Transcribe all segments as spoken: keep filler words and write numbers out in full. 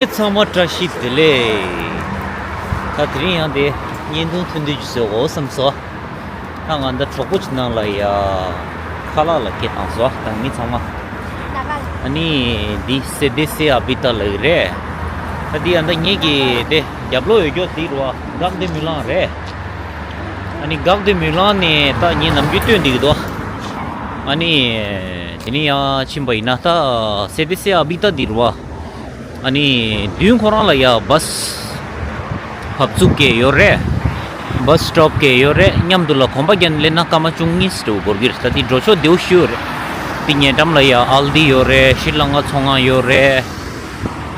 ཚང་མ་བཀྲ་ཤིས་བདེ་ལེགས། ད་དེ་རིང་ཡང་དེ་བརྙན་ཐུང་ཐུང་ཐུང་ཅིག་བཟོ་དགོས་བསམ་སོང་། ད་ང་འདི་གྲོགས་པོ་ཅིག་ནང་ལ་ཡ་ཁ་ལག་ལ་སྐད་བཏང་སོང་། ད་མི་ཚང་མ། ཨ་ནི་འདི་སེ་དེ་སེ་ཨ་བི་ཏ་ལ་ཡི་རེད། ད་འདི་ཡང་ད་ངེད་ཀྱི་དེ་རྒྱབ་ལོགས་ཡོད་ཀྱོག་དེ་རུ་བ་འགག་དེ་མི་ལང་རེད། ཨ་ནི་འགག་དེ་མི་ལང་ནས་ད་ངས་ནམ་རྒྱུན་སྟོན་འདི་གི་དོ། ཨ་ནི་དེ་ནས་ཡང་ཕྱིན་པ་ཡིན་ན་ད་སེ་དེ་སེ་ཨ་བི་ཏ་འདི་རུ་བ། ཨ་ནི་མདུན་ཁོ་རང་ལ་ཡ་བཱས་བབས་ཚུགས་ཀྱི་ཡོད་རེད། བཱས་སི་ཊོབ་ཀྱི་ཡོད་རེད། མཉམ་དུ་ལ་གོམ་པ་རྒྱག་ནས་སླེབས་ན་སྐར་མ་བཅུ་གཉིས་འགྲོ་འགོར་གྱི་རེད། ད་དེ་འགྲོ་ཕྱོགས་བདེ་པོ་ཞིག་ཡོད་རེད། དེ་ཉེ་འགྲམ་ལ་ཡ་ཨལ་དི་ཡོད་རེད། ཤྲི་ལང་ཀ་ཚོང་ཁང་ཡོད་རེད།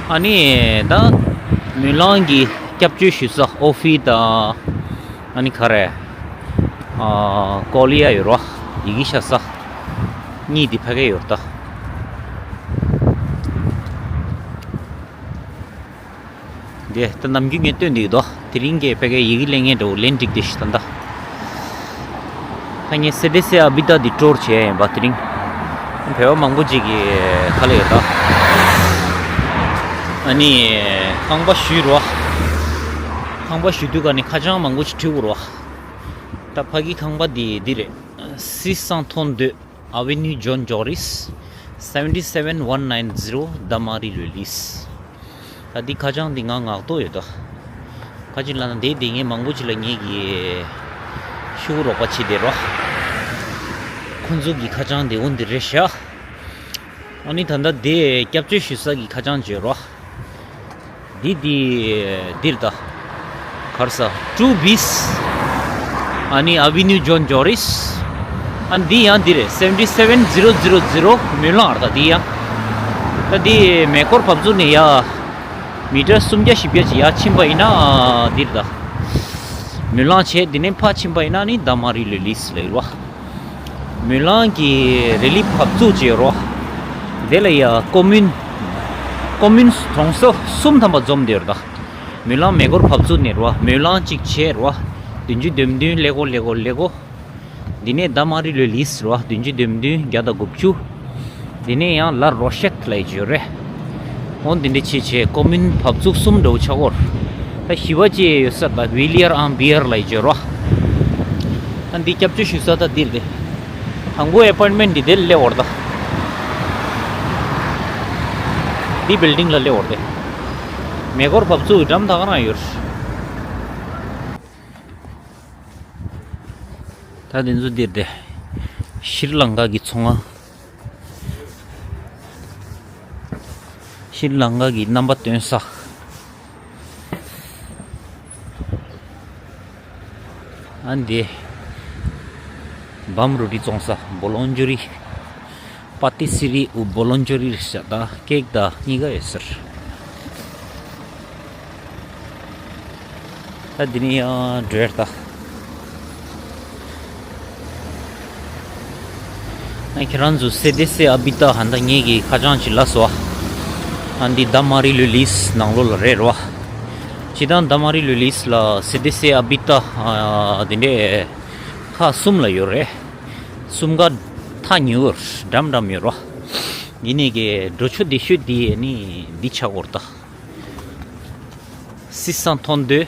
ཨ་ནི་ད་མུན་ལང་གི་སྐྱབས་བཅོལ་ཞུ་ས་ཨོ་ཧྥི་དང་། ཨ་ནི་ག་རེ། ཨ། ཀོ་ལི་ཡ་ཡོད་རོ། ཡི་གེ་ཤ་ས། གཉིས་དེ་ཕ་གི་ཡོད་ད། འདི་ད་ནམ་རྒྱུན་ངས་སྟོན་འདི་གི་དོ། དེ་རིང་གི་ཕ་གི་ཡི་གེ་ལེན་མཁན་འདྲ་བོ་ལེན་འགྲིག་དེ་ཤི་ད་ད། ད་ངས་སེ་དེ་སེ་ཨ་བི་ཏ་འདི་སྤྲོར་བྱས་ཡིན་པ་དེ་རིང་། བོད་པ་མང་པོ་ཅིག་གིས་ཁ་ལ་ཡོད་ད། ཨ་ནི་ཁང་པ་ཞུས་རོ། ཁང་པ་ཞུ་དུས་ག་ནི་ཁ་བྱང་མང་པོ་ཅིག་བྲིས་དགོས་རོ། ད་ཕ་གི་ཁང་པ་འདི་འདི་རེད། six cent trente-deux avenue John Joris, seventy-seven one nine zero Damary-le-Lys. ད་འདི་ཁ་བྱང་འདི་ང་ངག་ཐོག་ཡོད་དོ། ཁ་ཅིག་ལ་ན་འདི་འདི་ངས་མང་པོ་ཅིག་ལ་ངེད་ཀྱི་ཤུགས་རོགས་པ་བྱེད་དེ་རོ། ཁོང་ཚོ་གི་ཁ་བྱང་འདི་འོ་འདི་རེད་ཤག་ཨ་ནི་ད་ལྟ་འདི་སྐྱབས་བཅོལ་ཞུ་ས་གི་ཁ་བྱང་བརྗོད་རོ། འདི་འདི་འདིར་ད། གར་ས་two bis། ཨ་ནི་avenue John Joris། ཨ་འདི་ཡང་འདི་རེད། seventy-seven zero zero zero མུན་ལང་ད་འདི་ཡང་། ད་འདི་མེ་འཁོར་བབས་ཚུགས་ནས་ཡ། མི་ཊར་སུམ་བརྒྱ་བཞི་བརྒྱ་ཅིག་ཡར་ཕྱིན་པ་ཡིན་ན་འདིར་ད། མུན་ལང་བྱས་འདི་ནས་ཕར་ཕྱིན་པ་ཡིན་ན་ནི་Damary-le-Lys ལ་ཡོད་བ། མུན་ལང་གི་རི་ལི་བབས་ཚུགས་བྱས་རོ། དེ་ལ་ཡ་ཀོ་མུན། ཀོ་མུན་གྲོང་ས་གསུམ་ཐམ་པ་འཛོམས་བསྡད་ཡོད་ད། མུན་ལང་མེ་འཁོར་བབས་ཚུགས་ནས་རོ། མུན་ལང་གཅིག་བྱས་རོ། བདུན་ཅུ་དོན་བདུན་ཀླད་ཀོར་ཀླད་ཀོར་ཀླད་ཀོར། འདི་ནས་Damary-le-Lys རོ། བདུན་ཅུ་དོན་བདུན་བརྒྱ་དང་དགུ་བཅུ། འདི་ནས་ཡང་La Rochette ལ་ཡི་བརྗོད་རེད། འོ་འདི་འདྲ་བྱས་བྱས་ཀོ་མུན་བབས་ཚུགས་གསུམ་འདྲ་བོ་ཆགས་ཀོར། ད་བཞི་པ་ཅིག་ཡོད་ས་ད་Villiers-en-Bière ལ་ཡི་བརྗོད་རོ། ད་འདི་སྐྱབས་བཅོལ་ཞུ་ས་ད་འདིར་དེ། དང་པོ་ཨེ་པོའིན་མེན་འདི་དེར་སླེབས་བར་ད། འདི་བིལ་ཌིང་ལ་སླེབས་བར་དེ། མེ་འཁོར་བབས་ཚུགས་འགྲམ་ད་ག་རང་ཡོད། ད་དེ་ཚོ་འདིར་དེ། ཤྲི་ལང་ཀ་གི་ཚོང་ཁང་། ཤྲི་ལང་ཀ་གི་རྣམ་པ་སྟོན་ས། ཨ་འདི། བམ་རུ་ཊི་བཙོང་ས་བོ་ལོན་ཇོ་རི། པ་ཏི་སི་རི་འུ་བོ་ལོན་ཇོ་རི་རེད་ཤག་ད་ཀེག་ད་གཉིས་ཀ་ཡོད་ཟེར། ད་འདི་ནི་ཡང་འགྲོ་ཡར་ད། ཨ་ཁྱེད་རང་ཚོ་སེ་དེ་སེ་ཨ་བི་ཏ་ཧན་ད་ངེད་ཀྱི་ཁ་བྱང་ཅིག་ལ་སོ། ཨ་འདི་Damary-le-Lys ནང་ལོགས་ལ་རེད་རོ། ཅི་དང་Damary-le-Lys ལ་སེ་དེ་སེ་ཨ་བི་ཏ་ཨ་འདི་འདྲས་ཁག་གསུམ་ལ་ཡོད་རེད། གསུམ་ཀ་ཐག་ཉེ་བོར་འགྲམ་འགྲམ་ཡོད་རོ། འདི་ནས་ཀྱི་འགྲོ་ཆོ་བདེ་ཤོས་འདི་ནི་འདི་ཆགས་འོར་ད། six cent trente-deux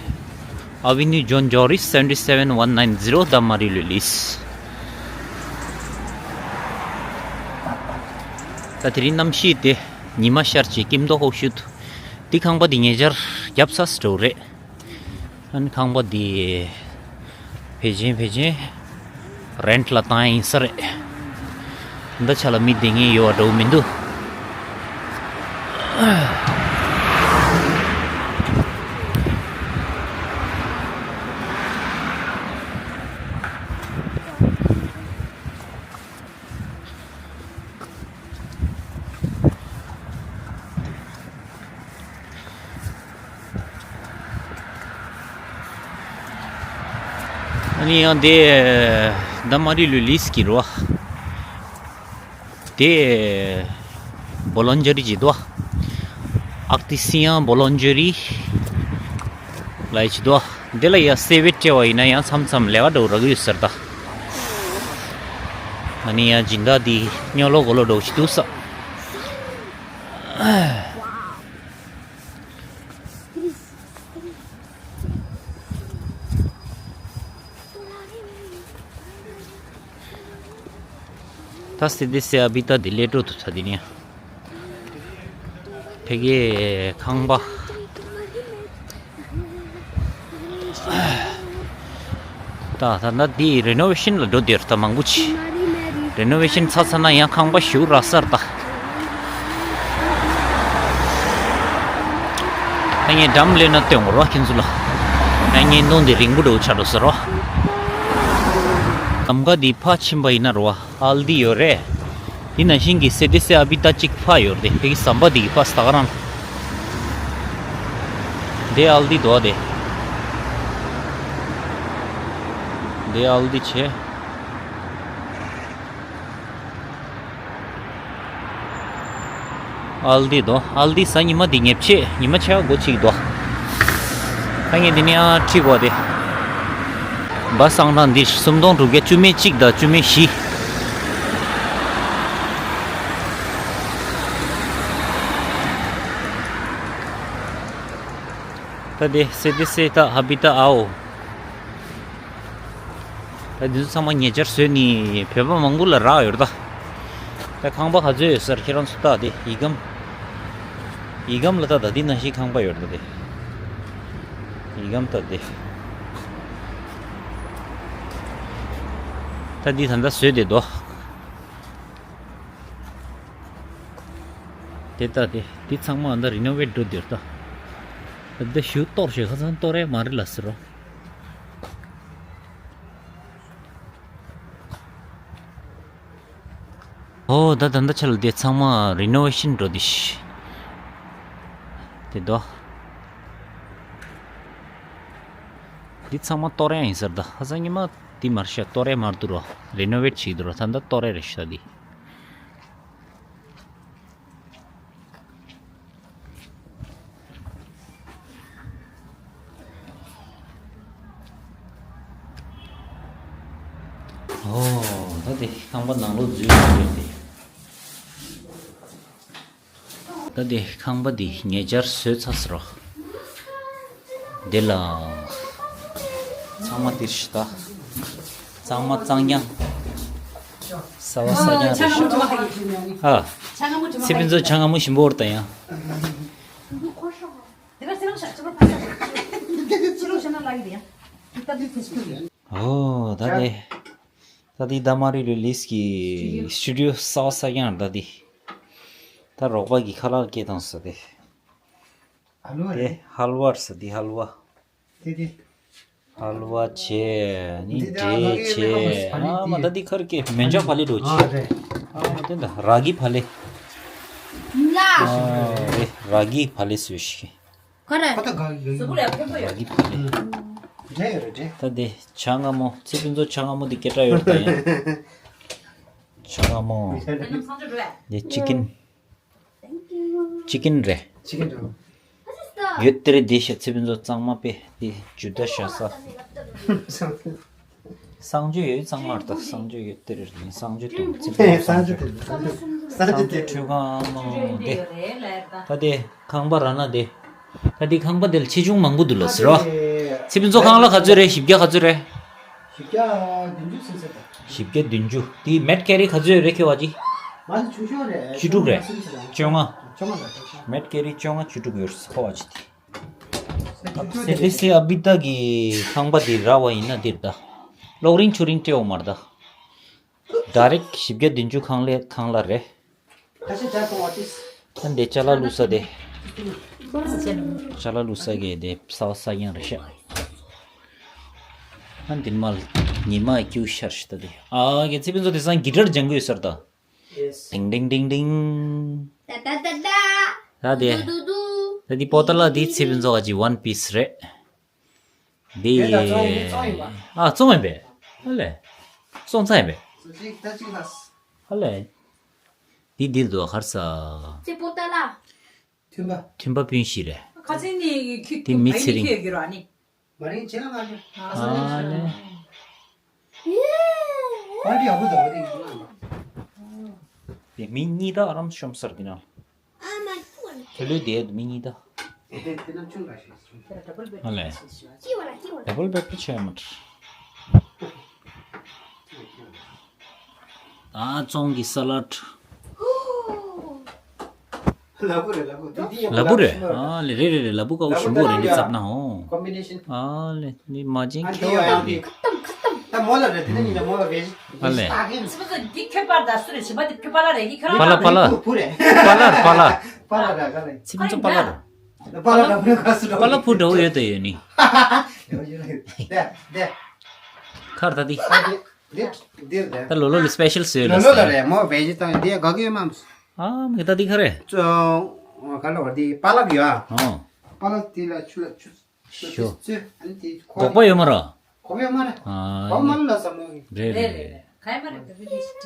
avenue John Joris, seventy-seven one nine zero Damary-le-Lys. ད་དེ་རིང་གནམ་གཤིས་དེ་ཉི་མ་ཤར་བྱས་སྐྱིད་མདོག་ཁོག་ཤུད། འདི་ཁང་པ་འདི་ཉེ་ཆར་བརྒྱབ་ཚར་འགྲོ་རེད། ཨ་ནི་ཁང་པ་འདི་ཕལ་ཆེར་ཕལ་ཆེར་རེན་ཊི་ལ་བཏང་ཡིན་ས་རེད། འདི་ཆ་ལ་མི་བསྡད་མཁན་ཡོད་པ་འདྲ་བོ་མི་འདུག་ཨ་ནི་ཡང་དེ་Damary-le-Lys གི་རོ། དེ་བོ་ལོན་ཇོ་རི་ཇི་དོ། Artisan Boulangerie ལ་ཇི་དོ། དེ་ལ་ཡང་སེ་བེད་སྤྲད་པ་ཡིན་ན་ཡང་མཚམས་མཚམས་ལས་ཀ་འགྲོ་རག་གི་ཡོད་ཟེར་ད། ཨ་ནི་ཡང་སྦྱིན་བདག་འདི་སྨྱོ་ལོག་གོ་ལོག་འགྲོ་ཞིག་འདུག་ས། ད་སེ་དེ་སེ་ཨ་བི་ད་དེ་ལས་འགྲོ་དུ་ཚ་དེ་ནི་ཕ་གིའི་ཁང་པ། ད་ད་ད་འདི་རི་ནོ་ཝེ་ཤིན་ལ་འགྲོ་དེར་ད་མང་པོ་ཆེ། རི་ནོ་ཝེ་ཤིན་ཚ་ཚ་ན་ཡང་ཁང་པ་ཞུ་ར་སར་ད། ད་ངས་འགྲམ་ལས་ན་སྟོན་གོ་རོ་ཁྱེད་ཚོ་ལ། ད་ངས་ནོན་དེ་རིང་པོ་འགྲོ་ཆ་འགྲོ་ཟེར་རོ། ལམ་ཀ་འདི་ཕ་ཕྱིན་པ་ཡིན་ན་རོ་ཨལ་དི་ཡོད་རེད། དེ་ནང་བཞིན་གྱི་སེ་དེ་སེ་ཨ་བི་ད་གཅིག་ཕ་ཡོད་རེད་དེ་ཕ་གི་ཟམ་པ་འདི་གི་ཕ་ས་ག་རང་། དེ་ཨལ་དི་དོ་དེ། དེ་ཨལ་དི་ཆེ། ཨལ་དི་དོ། ཨལ་དི་ས་ཉི་མ་འདི་ཉེབ་ཆེ། ཉི་མ་ཆེ་བ་སྒོ་གཅིག་དོ། ཁ་ངས་འདི་ནས་ཨ་ཁྲིད་གོ་དེ། བ་སང་ཐང་འདི་སུམ་སྟོང་དྲུག་བརྒྱ་བཅུ་མེད་གཅིག་དང་བཅུ་མེད་བཞི། ད་དེ་སེ་དེ་སེ་ད་ཧ་བི་ད་ཨའོ། ད་འདི་ཚོ་ཚང་མ་ཉེ་ཆར་བཟོས་ནི་བོད་པ་མང་པོ་ལ་རག་ཡོད་ད། ད་ཁང་པ་ག་ཚོད་ཡོད་སར་ཁྱེད་རང་ཚོ་ལྟ་དེ་ཡིག་སྒམ། ཡིག་སྒམ་ལ་ལྟ་ད་འདི་ནང་བཞིན་ཁང་པ་ཡོད་ད་དེ། ཡིག་སྒམ་ལྟ་དེ། ད་འདི་ད་ལྟ་བཟོས་དེ་དོ། དེ་ལྟ་དེ་འདི་ཚང་མ་ད་རི་ནོ་ཝེ་ཊི་འགྲོ་དེར་ད། ད་ཞུ་གཏོར་ཞེས་ཁ་སང་གཏོར་རེ་མ་རེད་ལ་ཟེར་རོ། ཨོ་ད་ད་ད་ཆ་ལ་དེ་ཚང་མ་རི་ནོ་ཝེ་ཤིན་འགྲོ་དེ་ཤི། དེ་དོ། འདི་ཚང་མ་གཏོར་ཡ་ཡིན་ཟེར་ད་ཧ་སང་ཉི་མ་འདི་མར་ཤ་གཏོར་ཡ་མར་འདུག་རོ། རི་ནོ་ཝེ་ཊི་བྱེད་འདུག་རོ། ད་ད་གཏོར་ཡ་རེད་ཤ་འདི། ཨོ་ད་དེ་ཁང་པ་ནང་ལོགས་འཛུལ་ཡོང་དེ། ད་དེ་ཁང་པ་འདི་ཉེ་ཆར་བཟོས་ཚར་སོང་། དེ་ལ་ཚང་མ་དེར་ཤི་ད། གཙང་མ་གཙང་རྐྱང་། ས་བ་ས་རྐྱང་རེད་ཤག་ཨ། ཚེ་ཕུན་ཚོགས་ཇ་མངར་མོ་ཞིམ་པོ་འོར་ད་ཡང་། ཨོ་ད་དེ། ད་དེ་ད་མ་རི་ལུ་ལིས་ཀྱི་སི་ཊུ་ཌི་ཡོ་ས་བ་ས་རྐྱང་ད་དེ། ད་རོགས་པ་གི་ཁ་ལག་སྐྱེལ་དང་ས་དེ། ཨ་ལུ་དེ་ཧལ་ཝ་རེད་ས་དེ་ཧལ་ཝ། དེ་དེ། ཧལ་ཝ་བྱས་ནི་འབྲས་བྱས་ཨ་མ་ད་དེ་ཁར་སྐྱེལ་མེན་ཇག་ཕ་ལེ་འགྲོ་ཆེ། ཨ་མ་དེ་འདྲ་ར་གི་ཕ་ལེ། ཨ་རེ་ར་གི་ཕ་ལེ་སུ་ཞིག་ཁ་རེ། ཁ་ད་ག་གི་ག་གི་ག་གི་ཕ་ལེ། འདྲ་ཡོད་རེད་འདྲ། ད་དེ་ཇ་མངར་མོ་ཚེ་ཕུན་ཚོགས་ཇ་མངར་མོ་དེ་སྐད་གྲགས་ཡོད་ད་ཡང་། ཇ་མངར་མོ། དེ་ཅི་ཀིན། ཅི་ཀིན་རེད། ཅི་ཀིན་རེད། ཡོད་དེ་རེད་དེ་ཤ་ཚེ་ཕུན་ཚོགས་གཙང་མ་དཔེ་དེ་ཇུ་ད་ཤ་ས། གསང་སྤྱོད་ཡོད་གཙང་མ་རེད་ད་གསང་སྤྱོད་ཡོད་དེ་རེད་གསང་སྤྱོད་དང་ཚེ་ཕུན་ཚོགས་གསང་སྤྱོད། གསང་སྤྱོད་ཁྲུས་ཁང་མོ་དེ། ད་དེ་ཁང་པ་ར་ན་དེ། ད་དེ་ཁང་པ་དེ་ལ་ཆེ་ཆུང་མང་པོ་འདུག་ལ་ཟེར་རོ། ཚེ་ཕུན་ཚོགས་ཁང་གླ་ག་ཚོད་རེད་བཞི་བརྒྱ་ག་ཚོད་རེད། བཞི་བརྒྱ་བདུན་ཅུ་ཟིན་ཟེར་ད། བཞི་བརྒྱ་བདུན་ཅུ་དེ་མེད་ཀེ་རི་ག་ཚོད་རེད་ཁེ་བ་ཅི། མ་ཟིན་ཆུང་ཆུང་རེད་བཅུ་དྲུག་རེད། བཅོ་ལྔ། བཅོ་ལྔ་རེད་བཅོ་ལྔ། མེད་ཀེ་རི་བཅོ་ལྔ་བཅུ་དྲུག་ཡོད་ཁོ་བ་ཅི་དེ། སེ་དེ་སེ་ཨ་བི་ད་གི་ཁང་པ་དེ་ར་བ་ཡིན་ན་དེར་ད། གློག་རིང་ཆུ་རིང་སྤྲད་འོ་མར་ད། ཌའི་རེག་བཞི་བརྒྱ་བདུན་ཅུ་ཁང་ལས་ཁང་གླ་རེད། ད་འདི་ཅ་ལག་བླུགས་ས་དེ། ཅ་ལག་བླུགས་ས་གི་དེ་ས་བ་ས་རྐྱང་རེད་ཤག་ཨ་འདི་མ་ལ་ཉི་མ་སྐྱིད་ཤར་ཤི་ད་དེ་ཨ་གི་ཚེ་ཕུན་ཚོགས་དེ་སང་གི་ཊར་སྦྱང་གི་ཡོད་ས་རེད་ད། ཏིང་ཏིང་ཏིང་ཏིང་། ད་ད་ད་ད། ད་དེ། ད་དུ་དུ་དུ། ད་དེ་པོ་ཏ་ལ་དེ་ཚེ་ཕུན་ཚོགས་ཀྱི་ཝན་པིས་རེད། འདི། དེ་ད་བཙོང་ཡིན་བཙོང་ཡིན་པ། ཨ་བཙོང་ཡིན་པས། ཨ་ལས། བཙོང་ཚར་ཡིན་པས། སུ་གཅིག་ད་གཅིག་ལ། ཨ་ལས། འདི་འདིར་འདུག་ཧར་ས། ཚེ་པོ་ཏ་ལ། མཐུན་པ། མཐུན་པ་སྤུན་བཞི་རེད། ཁ་སང་ནི་ཁྱི་འདི་མི་ཚེ་རིང་། ཁྱི་ཡོད་ར་ནི། མ་རིང་བྱེད་ལ་ང་ཚོ། ཨ་ལས། པར་ཡག་པོ་འདུག་རེད། དེ་མི་གཉིས་ད་ཨ་རམ་ཤོམ་སར་འདི་ན། དེ་ལོས་དེ་མི་གཉིས་ད། ཨ་ལས། ཌབ་བལ་བེད་ཆེ་མ་ཏྲ། ཨ་ཙོང་གི་ས་ལད། ལ་བུ་རེད་ལ་བུ། དེ་དེ་ཡང་ལ་བུ་རེད། ལ་བུ་ཨ་ལེ་རེད་རེད་རེད། ལ་བུ་དཀར་པོ་ཞིམ་པོ་རེད། འདི་བཙབ་ན་འོ། ཀོམ་བི་ནེ་ཤན། ཨ་ལེ་འདི་མ་ཅན་ཨ་ཁྱེར་བ་དེ་རེད་འདི། ད་མོ་ལ་རེད། དེ་ནི་ཉིན་ལ་མོ་ལ་རེད། ཨ་ལེ། ཚིག་པ་ཚོ་འདི་ཁྱོད་པར་ད་སུ་རེད། བྱིས་པ་དེ་ཁྱོད་པ་ལ་རེད་ཀྱི་ཁྱོད་པ་ལ་རང་པ་ལ། བུ་རེད། པ་ལ་པ་ལ། པ་ལ་ར་ག་ལེ། ཚིག་པ་ཚོ་པ་ལ་ར། པ་ལ་ར་བུ་ག་སུ་ར། པ་ལ་བུ་འདྲ་བོ་ཡོད་དོ་ཡོད་ནི། ཡོད་ཡོད་རེད། དེ་དེ། ཁར་ད་དེ། ད་དེ་དེ་དེ་རེད། ད་ལོ་ལོ་ལ་སི་པེ་ཤལ་བཟོས་ལ་ལོ་ལོ་ལ་རེད། མོ་བེ་ཇི་དང་དེ་ག་གི་མམ། ཨ་མི་ད་དེ་ག་རེད། ཙོ་ག་ལ་བར་དེ་པ་ལག་ཡོད་ཨ། ཨོ། པ་ལག་དེ་ལ་ཆུ་ལ་ཆུ། ཤོ། ཨ་ནི་དེ་ཁོ། དོག་པ་ཡོད་མ་ར། གོ་བ་ཡོད་མ་རེད། ཨ་གོ་བ་མ་རེད་ལ་ས་མོ་གི། རེད་རེད་རེད། ག་ཡ་མ་རེད།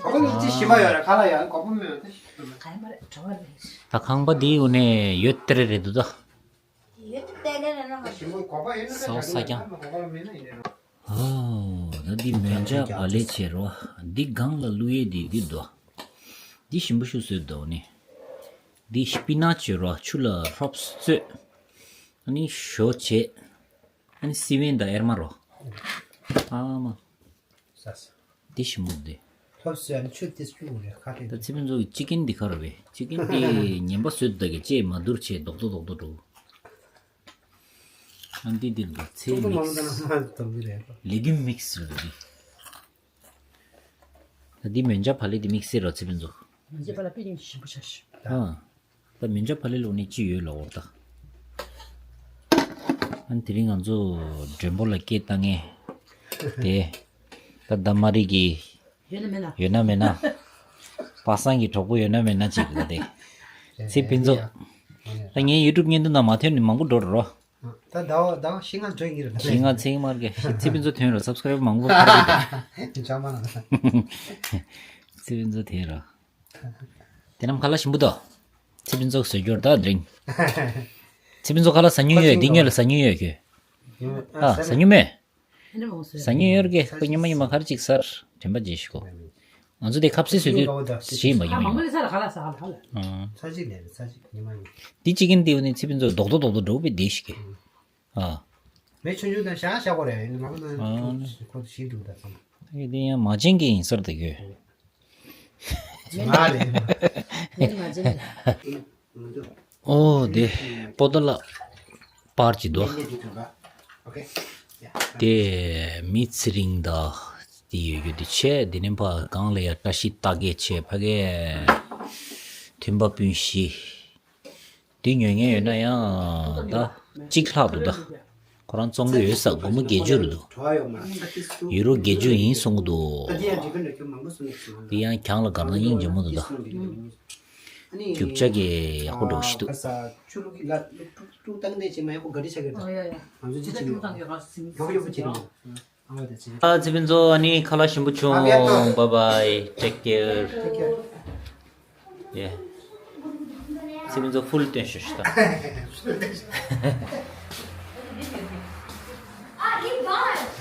གོ་བ་ལ་ཅི་ཞིམ་པ་ཡོད་རེད། ཁ་ལ་ཡང་གོ་བ་མེད་པ་དེ་ཞིམ་པ་མེད། ག་ཡ་མ་རེད། གྲོ་བ་རེད། ད་ཁང་པ་དེའི་འོག་ནས་ཡོད་དེ་རེད་རེད་འདུག་ད། ཞིམ་པོ་གོ་བ་ཡོད་ན་ས་འོག་ས་རྐྱང་། གོ་བ་མེད་ན་ཡིན་རེད། ཨོ། ད་འདི་མོན་ཇ་བག་ལེབ་བྱས་རོ། འདི་སྒང་ལ་བླུག་ཡས་འདི་འདི་འདུག་འདི་ཞིམ་པོ་ཞིག་བཟོས་འདུག་ནི། འདི་སྤི་ནག་བྱས་རོ། ཆུ་ལ་ཧྲོབ་བཙོས། ཨ་ནི་ཞོ་བྱས། ཨ་ནི་སི་པན་དང་ཨེར་མ་རོ། ཨ་མ། ས་ས། འདི་ཞིམ་པོ་འདི། ཧྲོབ་བཙོས། ཨ་ནི་ཆུ་དེ་བླུག་རེ་ཁ་ཏེ། ད་ཚེ་ཕུན་ཚོགས་ཀྱི་ཅི་ཀན་འདི་ག་རེ་བས། ཅི་ཀན་དེ་ངན་པ་བཟོས་འདུག་གི། ལྕེ་མ་བསྡུར་བྱས་རྡོག་རྡོག་རྡོག་རྡོག་འགྲོ། ཨ་འདི་འདི་འདུག་ཚེ་ཏོག་ཏོག་མང་མང་ད་ན་མ་འདུག་གི་རེད། ལེ་གུམ་མིག་སི་རེད་འདི། ད་འདི་མོན་ཇ་བག་ལེབ་འདི་དམིགས་བསལ་རོ་ཚེ་ཕུན་ཚོགས། མོན་ཇ་བག་ལེབ་དཔེ་ཡིན་ཞིམ་པོ་ཆགས་ཤག་ཨ། ད་མོན་ཇ་བག་ལེབ་ལོག་ནས་ཅི་ཡོད་ལ་འོར་ད། ཨ་ནི་དེ་རིང་ང་ཚོ་མགྲོན་པོ་ལ་སྐད་བཏང་ངས། དེ། ད་ད་མ་རིག་གི་ཡོད་ན་མེད་ན། ཡོད་ན་མེད་ན། པ་སངས་ཀྱི་གྲོགས་པོ་ཡོད་ན་མེད་ན་ཅིག་གི་ད་དེ། ཚེ་ཕུན་ཚོགས། ད་ངའི་ཡུ་ཊུབ་བརྙན་ཐུང་ནང་མ་ཐོན་ནི་མང་པོ་འགྲོ་རེད་རོ། ད་ཟླ་བ་ཟླ་བ་བཞི་ལྔ་འགྲོ་ཡིན་གྱི་རེད། བཞི་ལྔ་ཚེ་མར་གི་ཚེ་ཕུན་ཚོགས་ཐོན་རོ། སབ་སི་ཀ་རེབ་མང་པོ་འཕར་གི་འདུག་ཅང་མ་ལ། ཚེ་ཕུན་ཚོགས་ཐོན་རོ། དེ་རྣམས་ཁ་ལག་ཞིམ་པོ་འདུག་ཚེ་ཕུན་ཚོགས་བཟོས་རྒྱུར་ད་དེ་རིང་། ཚེ་ཕུན་ཚོགས་ཁ་ལག་ཟ་མྱོང་ཡོད། འདི་སྔོན་ལ་ཟ་མྱོང་ཡོད་ཁྱོད། ཨ་ཟ་མྱོང་མེད། ཟ་མྱོང་ཡོད་རེད་གི། ཁོ་ཉི་མ་ཉི་མ་ག་རེ་ཅིག་ཟ་རེད། དྲན་པ་བརྗེད་ཤི་གོ། ང་ཚོ་དེ་ཁ་ཟས་བཟོས་དུས་ཞེས་མ་ཡིན་མ་ཡིན། ཨ། ཚ་གཅིག་ལས་རེད། ཚ་གཅིག་ཉི་མ་ཡིན། འདི་གཅིག་གིན་དེ་འོ་ནི་ཚེ་ཕུན་ཚོགས་རྡོག་རྡོག་རྡོག་རྡོག་འགྲོ་བའི་བསྡད་ཤི་གི། ཨ། མེ་ཆུང་ཆུང་དང་ཞག་ཞག་པོ་རེད། ང་ཚོ་ཨ། ཁོ་ཞིག་འདུག་ད་ཚང་མ། ཨེ་དེ་ཡང་མ་བྱན་གི་ཡིན་ཟེར་དེ་གི། ང་རེད། ཨོ་དེ་པོ་ཏོ་ལ་པར་གྱི་དོ། དེ་མི་ཚེ་རིང་ད་དེ་ཡོད་རྒྱུ་དེ་ཆེ། དེ་ནས་ཕ་གང་ལ་ཡ་བཀྲ་ཤིས་རྟགས་བརྒྱད་ཆེ། ཕ་གི་མཐུན་པ་སྤུན་བཞི། དེ་ཉོ་མཁན་ཡོད་ན་ཡང་ད་གཅིག་ལྷག་འདུག་ད། ཁོ་རང་བཙོང་གི་ཡོད་ས། སྒོར་མོ་བརྒྱད་ཅུ་རེད་འདུག་ཡུ་རོ་བརྒྱད་ཅུ་ཡིན་གསུང་གི་འདུག་དེ་ཡང་གྱང་ལ་སྒར་ན་སྙིང་རྗེ་མོ་འདུག་ད། རྒྱུ་ཆ་གི་ཡག་པོ་འགྲོ་ཞིག་འདུག་ཨ་ཚེ་ཕུན་ཚོགས་ཨ་ནི་ཁ་ལག་ཞིམ་པོ་བྱུང་། Bye bye, take care. Yeah. ཚེ་ཕུན་ཚོགས་ཕུལ་སྟོན་ཞུ་ཞུ་ད།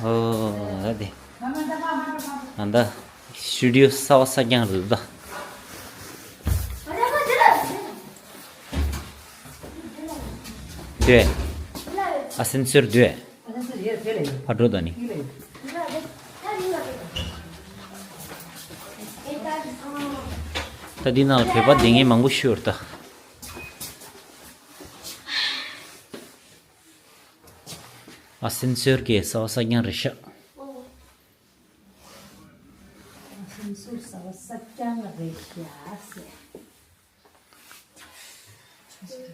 ཨོ་ཨ་དེ། ཨ་ད་སི་ཊུ་ཌི་ཡོ་གསར་པ་གསར་རྐྱང་རེད་ད། དེ། ཨ་སེན་སོར་དེ། ཕར་འགྲོ་ད་ནི། ད་འདི་ནང་ལ་བོད་པ་བསྡད་མཁན་མང་པོ་ཤོར་ད། ཨ་སེན་སོར་གྱི་གསར་པ་གསར་རྐྱང་རེད་ཤག་ཨ་སེན་སོར་གསར་པ་གསར་རྐྱང་རེད་ཤག་ཟེར།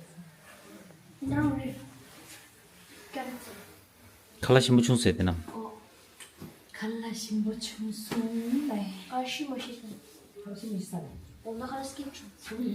ཁ་ལག་ཞིམ་པོ་བྱུང་ཟེར་དེ་རྣམས། ཁ་ལག་ཞིམ་པོ་བྱུང་སོང་ལེ། ཨ་ཤི་མ་ཤི་སོང་། ཨ་ཤི་མ་ཤི་ས་ལེ། འོ་ན་ཁ་ལག་སྐྱིད་བྱུང་སོང་།